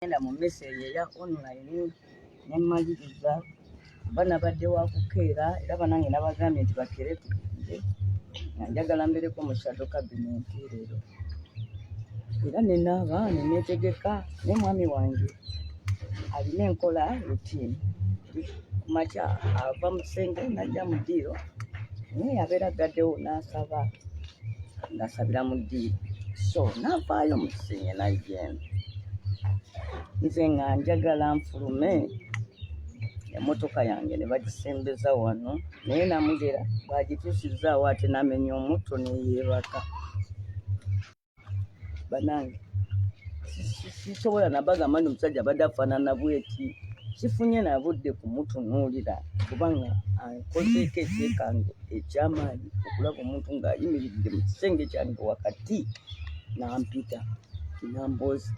Genda mu mmisa eyo eya online ne mmaliriza kuba nabadde wa kukeera era banange nabagambye nti bakeere tugende nga njagala mbeereko mu shadow cabinet leero era ne naaba ne neetegeka naye mwami wange alina enkola routine ku makya ava mu kisenge n'ajja mu ddiiro naye abeera aggaddewo n'asaba ng'asabira mu ddiiro so n'avaayo mu kisenge n'ajja eno nze nga njagala nfulume emmotoka yange ne bagisembeza wano naye namugera bw'agituusizaawo ate n'amenya omutto neyeebaka. Banange sisobola nabagamba nti omusajja abadde afaanana bweti, sifunye na budde kumutunuulira kubanga ankozeeko ekyekango eky'amaanyi okulaba omuntu ng'ayimiridde mu kisenge kyange wakati n'ampita namboozi.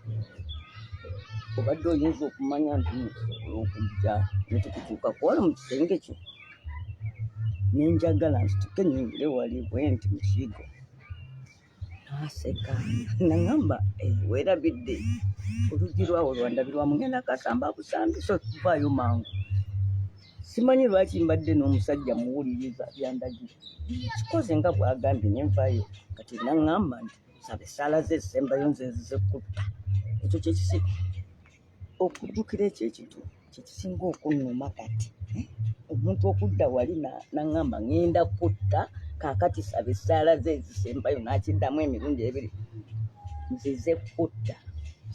Obadde oyinza okumanya nti nsobola okujja ne tukutuukako wano mu kisenge kyo ne njagala nsituke nnyingire wali bwenti mu kiyigo. Naseka nangamba eh, weerabidde oluggi lwawo lwandabirwamu ngenda kasamba busambi so vaayo mangu. Simanyi lwaki mbadde n'omusajja muwuliriza byandagira kikoze nga bw'agambye ne nvaayo kati nangamba nti saba essaala ze ezisembayo nze nzize kutta ekyo kyekisi okujjukira ekyo ekintu kyekisinga okunnuma kati eh? Omuntu okudda wali naŋŋamba ŋŋenda kutta kaakati saba essaala ze ezisembayo n'akiddamu emirundi ebiri nzize kutta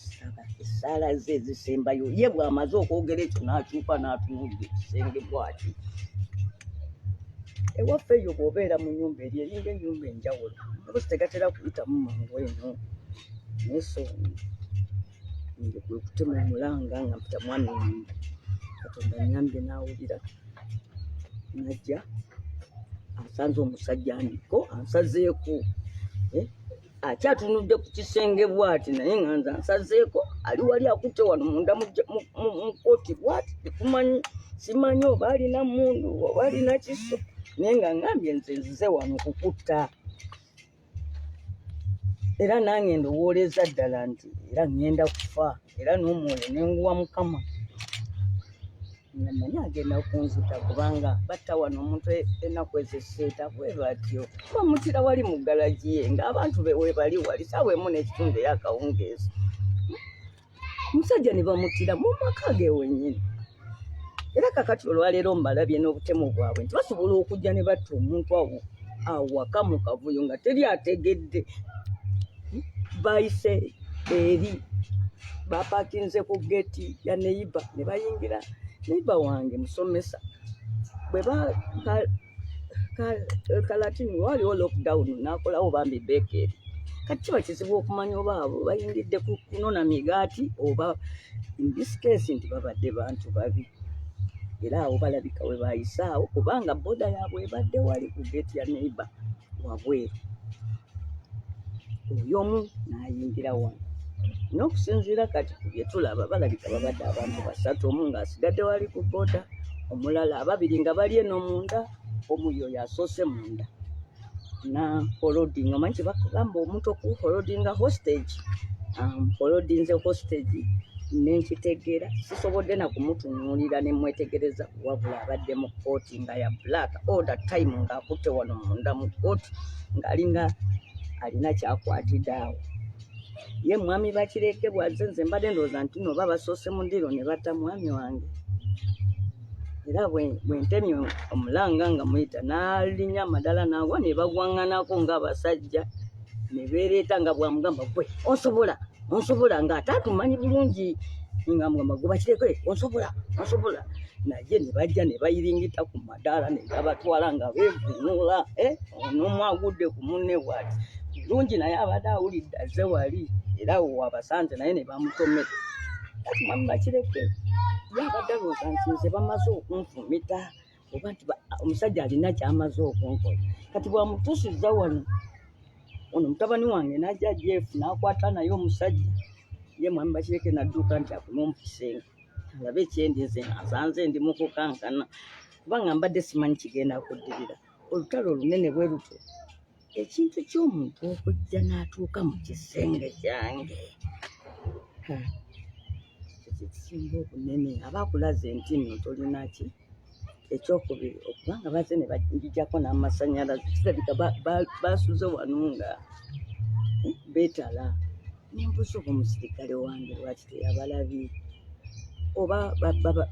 saba essaala ze ezisembayo ye bw'amaze okwogera ekyo n'akyuka n'atunuulira ekisenge bw'ati. Ewaffe eyo bw'obeera mu nnyumba eri eringa ennyumba enjawulo amaloboozi tegatera kuyitamu mangu eno naye so nze kwe kutema omulanga nga mpita mwami wange Katonda annyambye n'awulira n'ajja asanze omusajja andiko ansazeeko eh, akyatunudde ku kisenge bwati naye nga nze ansazeeko ali wali akutte wano munda mu kkooti bwati tekumanyi simanyi oba alina mundu oba alina kiso naye nga ngambye nze nzize wano kukutta. Era nange ndowooleza ddala nti era ŋŋenda kufa era n'omwoyo ne nguwa Mukama nga mmanyi agenda kunzita kubanga batta wano omuntu ennaku ezo esseeta bwe batyo bamutira wali mu galagi ye ng'abantu be weebali wali saawa emu n'ekitundu ey'akawungeezi. Omusajja ne bamuttira mu maka ge wennyini. Era kakati olwaleero mbalabye n'obutemu bwabwe nti basobola okujja ne batta omuntu awo awaka mu kavuyo nga teri ategedde. Bayise eri bapakinze ku geeti ya neyiba ne bayingira. Neyiba wange musomesa bwe ba kalatini waliwo lockdown n'akolawo bambi bekeeri kati kiba kizibu okumanya oba abo bayingidde kunona migaati oba in this case nti babadde bantu babi era awo balabika we bayisaawo kubanga boda yaabwe ebadde wali ku geeti ya neiba wabweru oyo omu n'ayingira wano n'okusinziira kati ku bye tulaba balabika babadde abantu basatu omu ng'asigadde wali ku boda omulala ababiri nga bali eno munda omu yoyo asoose munda na holding omanyi kyebakugamba omuntu okuholodinga hostage holodinze hostage nenkitegeera sisobodde na kumutunuulira ne mwetegereza wabula abadde mu kkooti nga ya black all the time ng'akutte wano munda mu kkooti ng'alinga alina kyakwatidde awo. Ye mwami Bakireke bw'azze nze mbadde ndowooza nti no oba basoose mu ddiiro ne batta mwami wange era bwe ntemye omulanga nga muyita n'alinnya amadala n'agwa ne bagwaŋŋanako ng'abasajja ne beereeta nga bw'amugamba gwe onsobola onsobola ng'ate atumanyi bulungi nga mugamba gwe Bakireke onsobola onsobola naye ne bajja ne bayiringita ku madaala ne gabatwala nga beevuunula eh, onomu agudde ku munne bw'ati bulungi naye abadde awulidde azze wali era awo wabasanze naye ne bamutomera kati mwami Bakireke ye abadde alowooza nti nze bamaze okunfumita oba nti omusajja alina kyamaze okunkola kati bwamutuusizza wano ono mutabani wange n'ajja Jeff n'akwata naye omusajja ye mwami Bakireke n'adduka nti akume omukisenge alabe ekyendi nze nsanze ndi mu kukankana kubanga mbadde simanyi kigenda kuddirira olutalo olunene bwe lutyo ekintu ky'omuntu okujja n'atuuka mu kisenge kyange. Ekisinga obunene aba akulaze nti nno tolina ki. Ekyokubiri okubanga bazze ne banjijako n'amasannyalaze, kirabika basuze wano nga beetala. Ne mbuuza oba omusirikale wange lwaki teyabalabye oba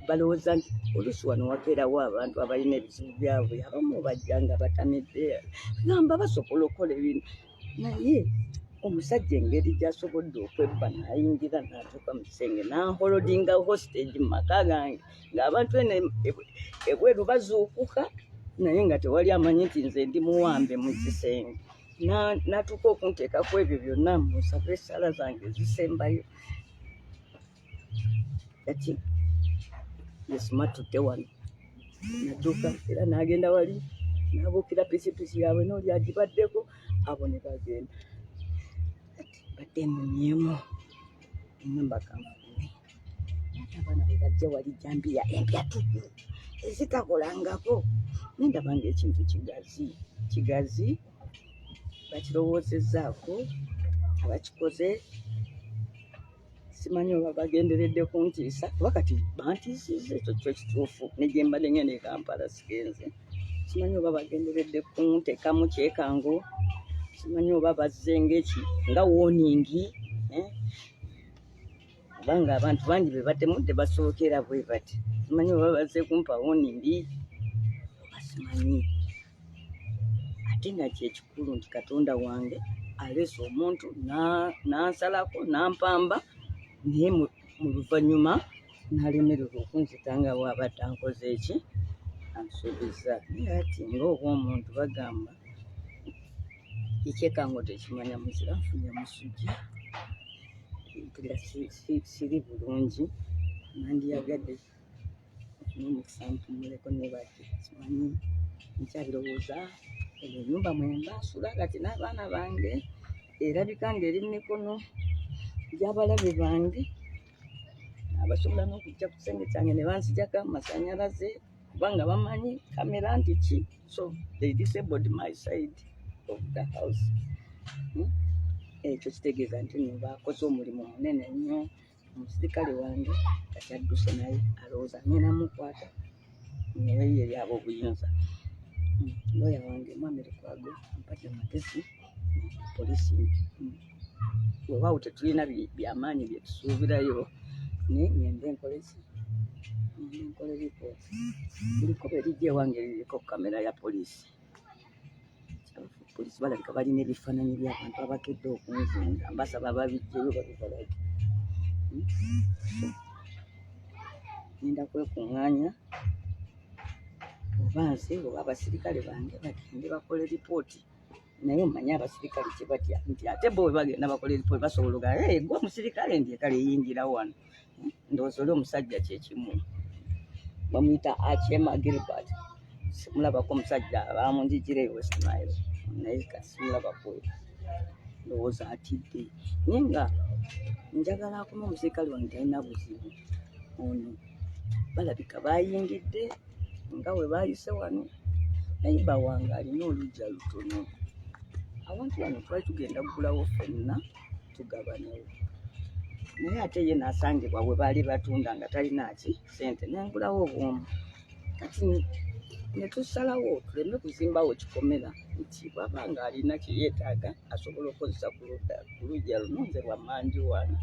balowooza nti oluusi wano wabeerawo abantu abalina ebizibu byabwe, abamu bajja nga batamidde, gamba basobola okukola ebintu, naye omusajja engeri gy'asobodde okwebba n'ayingira n'atuuka mu kisenge n'anholdinga hostage mu maka gange ng'abantu eno ebweru bazuukuka naye nga tewali amanyi nti nze ndi muwambe mu kisenge, n'atuuka okunteekako ebyo byonna. Musabe essaala zange ezisembayo. Kati yesimatudde wano natuuka era n'agenda wali n'abuukira pikipiki yaabwe n'oli agibaddeko, abo ne bagenda. Kati badde munyeemu engamba kanfume, ate abaana bwe bajja wali jambiya empya tuku ezitakolangako, nendaba nga ekintu kigazi kigazi, bakirowoozezzaako abakikoze. Simanyi oba bagenderedde kuntiisa, kuba kati bantiisizza, ekyo kyo kituufu. Ne gye mbadde ngenda e Kampala sigenze. Simanyi oba bagenderedde kunteekamu kyekango, simanyi oba bazze ng'eki nga warning, eh? Kubanga abantu bangi be batemudde basookera bwe bati. Simanyi oba bazze kumpa warning oba simanyi. Ate nga kyekikulu nti Katonda wange aleese omuntu n'ansalako n'ampamba, naye mu luvannyuma n'alemererwa okunzita nga bw'abadde ankoze eki ansuubizza. Naye ati ng'obw'omuntu bagamba ekyekango tekimanya muzira. Nfunye musujja, mpulira siri bulungi, nandiyagadde nfune omukisa mpumuleko nebake. Simanyi, nkyabirowooza. Eyo ennyumba mwemba nsula kati n'abaana bange erabika ng'eri mu mikono gy'abalabe bange abasobola n'okujja ku kisenge kyange ne banzijako amasanyalaze, kubanga bamanyi kamera nti ki. So they disabled my side of the house. Ekyo kitegeeza nti nno bakoze omulimu munene nnyo. Omusirikale wange kati adduse, naye alowooza ngenda mukwata naye eri ab'obuyinza. Looya wange Mwami Lukwago ampadde amagezi, poliisi weewaawo tetulina byamaanyi bye tusuubirayo, naye ngende nkole ki? Ngende nkole ripooti. Buli kkubo erijja ewange liriko kamera ya poliisi. Poliisi balabika balina ebifaananyi by'abantu abakedde okunzinga, mbasaba babiggyeyo babibalage. Ngenda kwekuŋŋaanya oba nze oba abasirikale bange bagende bakole ripooti, naye omanyi abasirikale kye batya nti ate bo bwe bagenda bakole ripooti basobola ogamba, "Hey, gwe omusirikale ndi kale yingira wano." Ndowooza oli omusajja kyekimu bamuyita Achema Gilbert, simulabako. Omusajja bamunjijira e West Nile, naye kati simulabako, ndowooza atidde. Naye nga njagala akome, omusirikale wange talina buzibu. Ono balabika bayingidde nga we bayise wano, naye bba wange alina oluggya lutono. Awantu wano twali tugenda kugulawo ffenna tugabanewo, naye ate ye n'asangibwa we baali batunda nga talina ki ssente, nengulawo obwomu. Kati ne tusalawo tuleme kuzimbawo kikomera, nti bw'aba ng'alina kye yeetaaga asobola okukozesa ku luggya luno, nze lwa mmanju wange.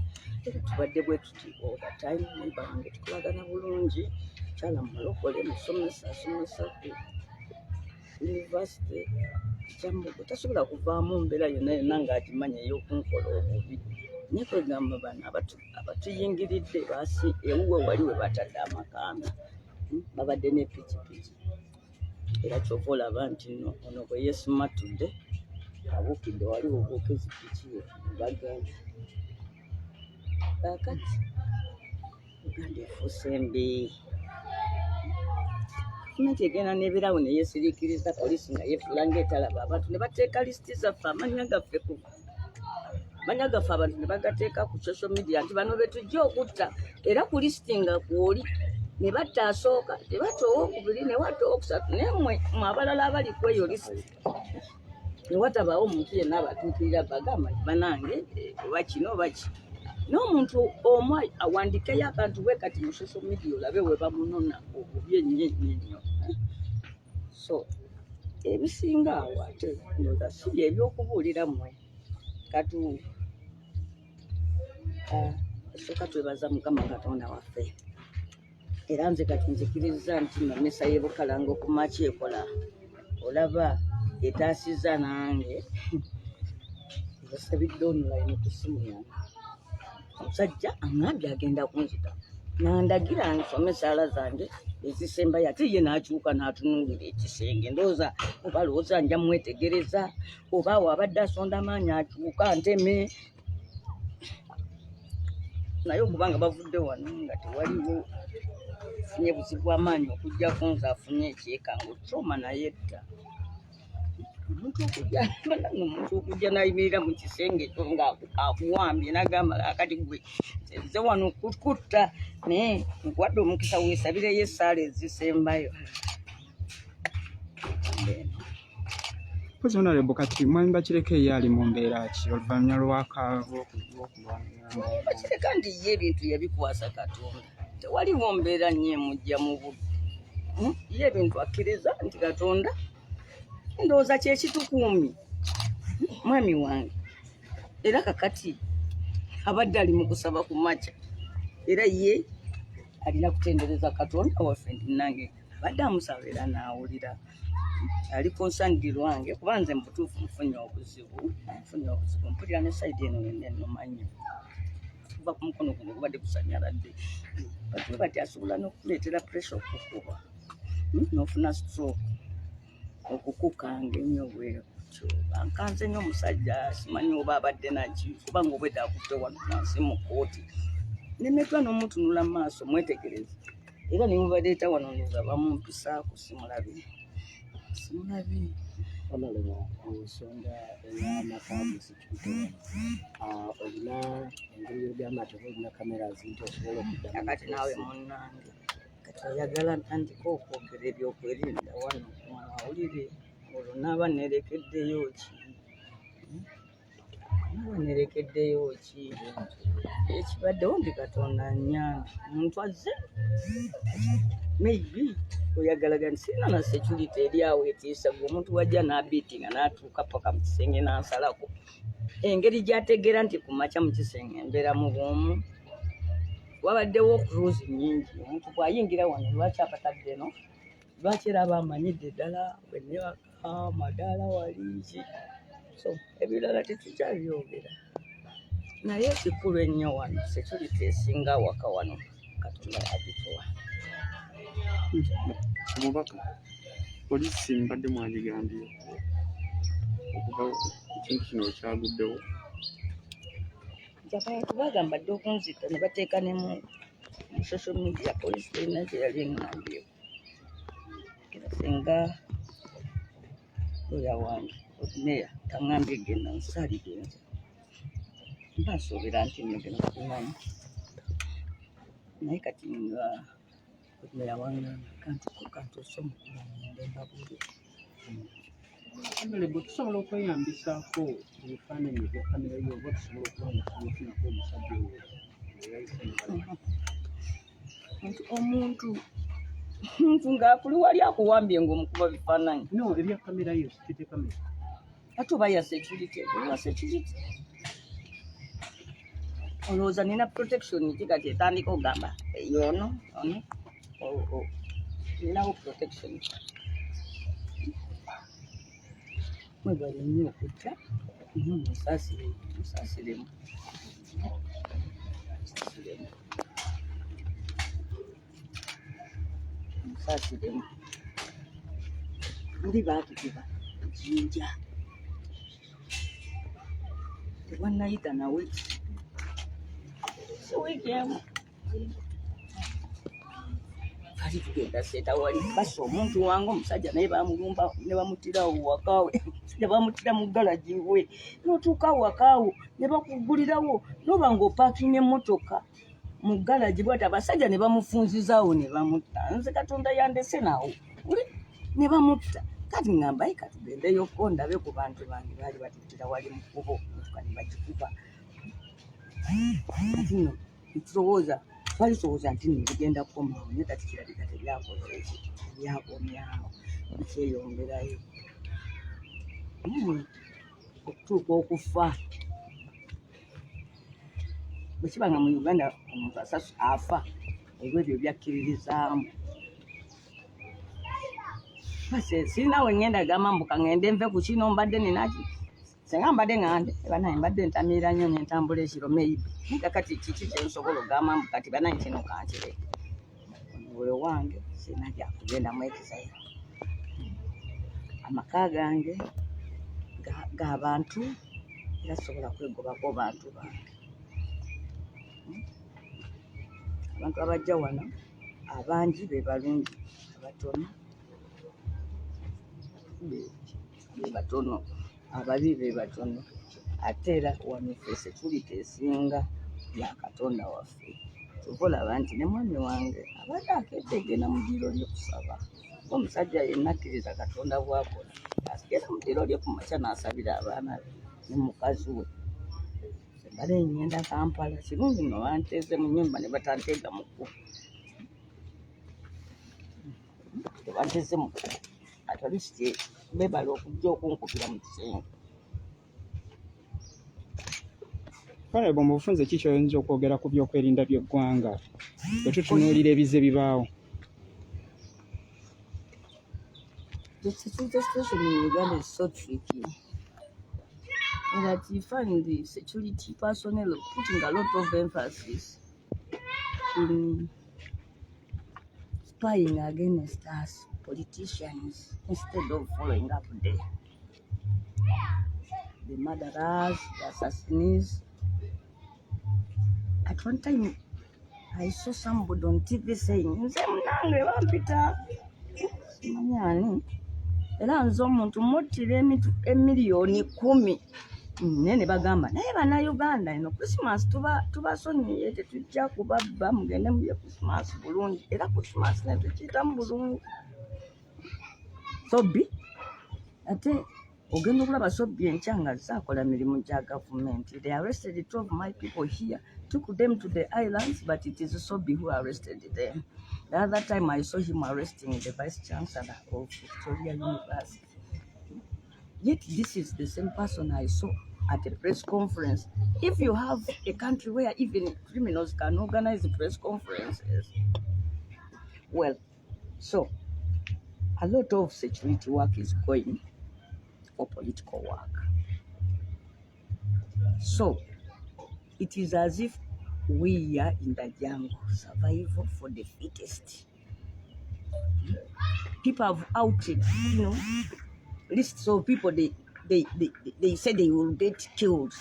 Era tubadde bwe tuti all the time. Neighbor wange tukolagana bulungi, mukyala mulokole, musomesa, asomesa ku university Kyambogo, tasobola kuvaamu mbeera yonna yonna ng'agimanyi ey'okunkola obubi. Naye kwegamba bano abatuyingiridde basi ewuwe wali we batadde amakanda, babadde ne pikipiki, era kyova olaba nti nno ono bwe yeesimattudde abuukidde wali obuukizi piki ye ne bagenda. Kaakati Uganda efuuse mbi. Gavumenti egenda n'ebirawo ne yeesiriikiriza, poliisi nga yeefuula ng'etalaba abantu, ne bateeka lisiti zaffe, amannya gaffe ku amannya gaffe abantu ne bagateeka ku social media nti bano be tujja okutta, era ku lisiti nga kwoli ne batta asooka, ne batta owookubiri, ne batta owokusatu, naye mmwe mmwe abalala abali ku eyo lisiti ne watabaawo omuntu yenna abatuukirira bagamba nti banange, oba kino oba ki. N'omuntu omu awandikeyo akantu bwe kati mu social media olabe we bamunona obubi ennyo ennyo ennyo. So ebisinga awo ate ndowooza si bye ebyokubuulira mmwe. Katu esooka twebaza Mukama Katonda waffe. Era nze kati nzikirizza nti no mmisa y'e Bukalango ku makya ekola, olaba etaasizza nange nsabidde online ku ssimu yange. Omusajja aŋŋambye agenda kunzita, nandagira nsome essaala zange ezisembayo, ate ye n'akyuka n'atunuulira ekisenge. Ndowooza oba alowooza nja mwetegereza, oba awo abadde asonda amaanyi akyuka nteme. Naye okuba nga bavudde wano nga tewaliwo afunye buzibu bw'amaanyi okuggyako nze afunye ekyekango trauma, naye etta omuntu okujja, banange, omuntu okujja n'ayimirira mu kisenge ekyo nga akuwambye n'agamba, "Kaakati gwe nze wano kukutta, naye nkuwadde omukisa weesabireyo essaala ezisembayo." Mpozi Honorable, kati Mwami Bakireke ye ali mu mbeera ki oluvannyuma lw'okulwanira? Bakireka nti ye ebintu yabikwasa Katonda, tewaliwo mbeera nnyo emujja mu budde. Ye ebintu akkiriza nti Katonda ndowooza kyekitukuumi mwami wange, era kakati abadde ali mu kusaba ku makya, era ye alina kutendereza Katonda waffe nti nange abadde amusaba era n'awulira. Ali concerned lwange kuba nze mu butuufu nfunye obuzibu, nfunye obuzibu, mpulira ne side eno yonna ennuma nnyo kuva ku mukono guno gubadde gusanyaladde. Batuwe bati asobola n'okukuleetera pressure okukuba, n'ofuna stroke, okukukanga ennyo bwekutyo. Ankanze nnyo omusajja, simanyi oba abadde naki, kubanga obwedda akutte wano wansi mu kkooti, nemeddwa n'omutunula mu maaso mwetegereze, era ne mubaleeta wano ndowooza bamumpisaako, simulabe, simulabe. Honorable, ku nsonga ey'amaka go security wano, olina engeri y'ogamba nti oba olina cameras nti osobola okuddamu? Kakati naawe munnange, kati oyagala ntandika okwogera ebyokwerinda wano mu mawulire, olwo naaba nerekeddeyo ki? Naaba nerekeddeyo ki? Ekibaddewo nti Katonda nnyambye, omuntu azze, maybe oyagalaga nti sirina na security eri awo etiisa gwe omuntu wajja n'abiitinga n'atuuka paka mu kisenge n'ansalako, engeri gy'ategeera nti ku makya mu kisenge mbeera mu bwomu. Wabaddewo cruise nnyingi, omuntu bw'ayingira wano lwaki abatadde eno? Lwaki era aba amanyidde ddala bwe neebaka amadaala wali ki? So ebirala tetukyabyogera, naye ekikulu ennyo wano security esinga awaka wano Katonda yagituwa. Omubaka, poliisi mbadde mwagigambye okuva ekintu kino wekyaguddewo? Nti abantu bagamba dde okunzita ne bateeka ne mu social media, poliisi terina kye yali eŋŋambyeko, era singa looya wange meya taŋŋambye genda, nsaaligenze, mba nsuubira nti nno bino bimanyi, naye kati nga meya waŋŋamba kantuko kantuuse omukulu ngende mbabuulire. Honorable, tusobola okweyambisaako ebifaananyi ebya kamera yo, oba tusobola okuba nga tubifunako omusajja oyo eyayise mu Nti omuntu ng'akuli wali akuwambye ng'omukuba bifaananyi? No, ebya kamera yo, security camera. Ate oba ya security, oba security olowooza nina protection ki? Kati etandika okugamba yono ono ninawo protection. Mwebale nnyo okujja, musaasire, musaasiremu, musaasiremu, musaasiremu. Luli baatukuba Jjinja, tewannayita na wiiki, si wiiki emu, kali tugenda seeta wali basa omuntu wange omusajja, naye bamulumba ne bamuttirawo wakawe, ne bamuttira mu galagi we. N'otuuka awakaawo ne bakugulirawo, noba ng'opaakinga emmotoka mu galagi bwati, abasajja ne bamufunzizaawo ne bamutta. Nze Katonda yandese nawo ne bamutta. Kati ŋŋamba, "Ayi, katugendeyoko ndabe ku bantu bange." Baali batuttira wali mu kkubo, motoka ne bagikuba. Kati nno netulowooza, twali tulowooza nti nno bigenda kukomawo, naye kati kirabika tebyakoze eki, tebyakomyawo, bikyeyongerayo okutuuka okufa. Bwe kiba nga mu Uganda omuntu afa olw'ebyo byakkiririzaamu, sirina we ŋŋenda gamba mbu ka ŋŋende nve ku kino mbadde ninaki. Senga mbadde ngande banaye mbadde ntamiira nnyo nentambula ekiro maybe, naye kakati kiki kyensobola okugamba mbu kati banaye kino kankireke bwe wange sirina gyakugenda mu exile. Amaka gange ga bantu era sobola kwegobako bantu bange. Abantu abajja wano abangi be balungi, abatono be batono, ababi be batono. Ate era wano ffe security esinga ya Katonda waffe. Kyova olaba nti ne mwami wange abadde akedde genda mu ddiiro lye kusaba. Omusajja yenna akkiriza Katonda bw'akola, agenda mu ddiiro lye ku makya n'asabira abaana be ne mukazi we. Mbadde ngenda Kampala, kirungi nno banteeze mu nnyumba ne batanteega mu kkubo. Tebanteze mu kkubo. At least beebale okujja okunkubira mu kisenge. Honorable, mu bufunze ki ky'oyinza okwogera ku byokwerinda by'eggwanga bwe tutunuulira ebizze bibaawo? The security situation in Uganda is so tricky that you find the security personnel putting a lot of emphasis in spying against us politicians instead of following up the murderers, the assassins. At one time, I saw somebody on TV saying, nze munange bampita simanyi ani, era nze omuntu muttira emiliyoni 10. Naye ne bagamba naye bannayuganda eno Christmas tubasonyiye, tetujja kubabba, mugende mulye Christmas bulungi. Era Christmas ne tukiyitamu bulungi. Sobbi ate ogenda okulaba Sobbi enkya nga zaakola mirimu gya gavumenti. They arrested 12 my people here, took them to the islands, but it is Sobbi who arrested them. The other time I saw him arresting the vice chancellor of Victoria University. Yet this is the same person I saw at a press conference. If you have a country where even criminals can organize press conferences, well, so a lot of security work is going for political work. So it is as if we are in the jungle, survival for the fittest. People have outed, you know, lists of people they say they will get killed.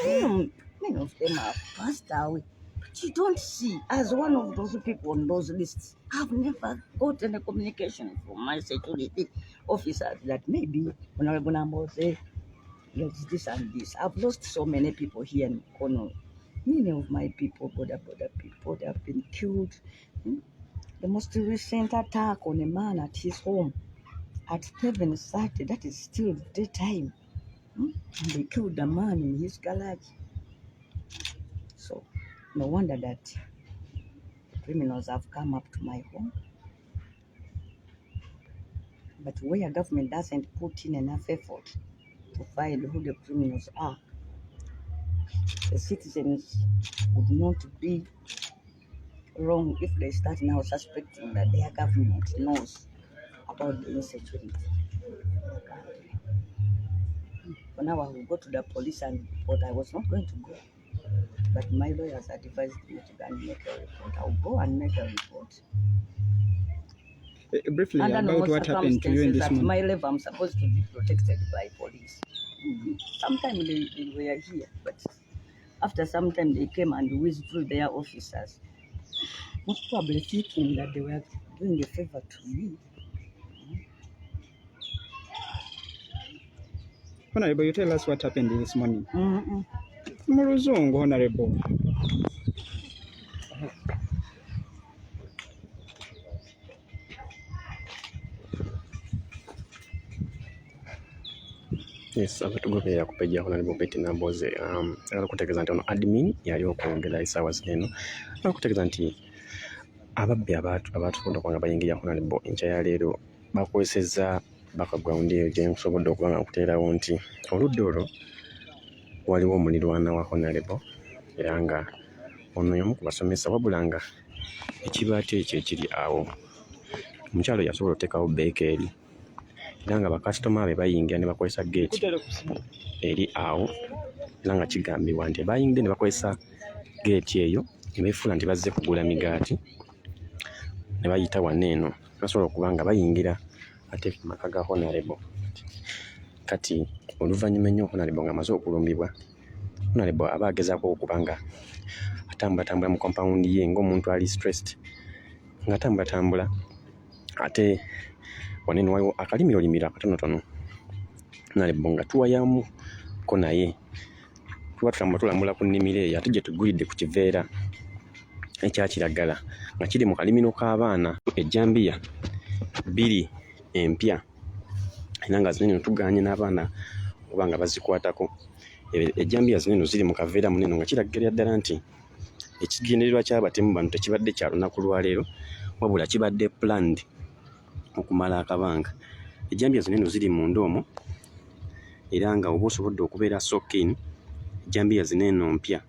Many of them have passed away. But you don't see, as one of those people on those lists, I've never gotten a communication from my security officers that maybe Honorable Nambooze, there's this and this. I've lost so many people here in Mukono. Many of my people, border people, they have been killed. The most recent attack on a man at his home at 7:30, that is still daytime. And they killed the man in his garage. So no wonder that criminals have come up to my home. But where government doesn't put in enough effort to find who the criminals are, the citizens would not be wrong if they start now suspecting that their government knows about the insecurity in the country. For now, I will go to the police and report. I was not going to go, but my lawyers advised me to go and make a report. I'll go and make a report. Briefly, Under about normal what happened to you in circumstances, this at morning. my level, I'm supposed to be protected by police. Sometimes they were here, but after some time they came and withdrew their officers, most probably thinking that they were doing a favor to me. Honorable, you tell us what happened this morning. Mu Luzungu, Honorable. Yes, abatugoberera ku page ya Honorable Betty Nambooze ayagala okutegeeza nti ono admin yali okwongera essaawa zino eno ayagala okutegeeza nti ababbi abaatusobodde okuba nga bayingira Honorable enkya ya leero bakozesezza background eyo gye nsobodde okuba nga nkuteerawo nti oludda olwo waliwo omulirwana wa Honorable era nga ono y'omu ku basomesa wabula nga ekibaati ekyo ekiri awo omukyala oyo yasobola okuteekawo bbeeka eri era nga bakasitoma be bayingira ne bakozesa geeti eri awo era nga kigambibwa nti bayingidde ne bakozesa geeti eyo ne beefuula nti bazze kugula migaati ne bayita wano eno basobola okuba nga bayingira ate ku maka ga Honarebo. Kati oluvannyuma ennyo Honarebo ng'amaze okulumbibwa, Honarebo aba agezaako okuba nga atambulatambula mu kompawundi ye ng'omuntu ali stressed ng'atambulatambula ate wano eno waliwo akalimirolimiro akatonotono nalebo nga tuwayamuko naye tuba tutambula tulambula ku nnimiro eyo ate gye tugulidde ku kiveera ekya kiragala nga kiri mu kalimiro k'abaana ejjambiya bbiri empya era nga zino eno tugaanye n'abaana okuba nga bazikwatako ejjambiya zino eno ziri mu kaveera munene nga kiragira ddala nti Ekigendererwa ky'abatemu bano tekibadde kya lunaku lwa leero wabula kibadde planned okumala akabanga. Ejjambiya zino eno ziri munda omwo era nga oba osobodde okubeera so keen, ejjambiya zino eno mpya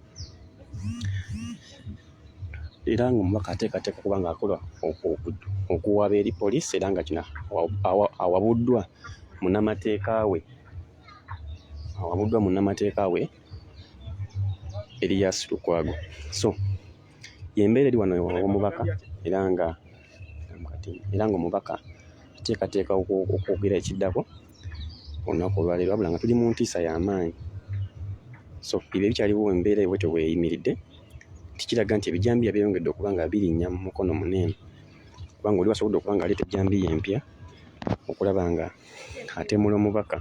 era ng'omubaka ateekateeka okuba ng'akola okuwaaba eri poliisi era nga kino awabuddwa munnamateeka we awabuddwa munnamateeka we. Erias Lukwago. So y'embeera eri wano ew'omubaka era nga era ng'omubaka ateekateeka okwogera ekiddako olunaku olwaleero wabula nga tuli mu ntiisa y'amaanyi. So ebyo ebikyaliwo embeera bwetyo bw'eyimiridde nti kiraga nti ebijambiya byeyongedde okuba nga birinnya mu mukono muneeno kubanga oli wasobodde okuba ng'aleeta ejjambiya empya okulaba nga atemula omubaka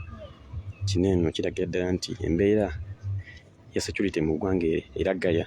kino eno kiragira ddala nti embeera ya security mu ggwanga era gaya.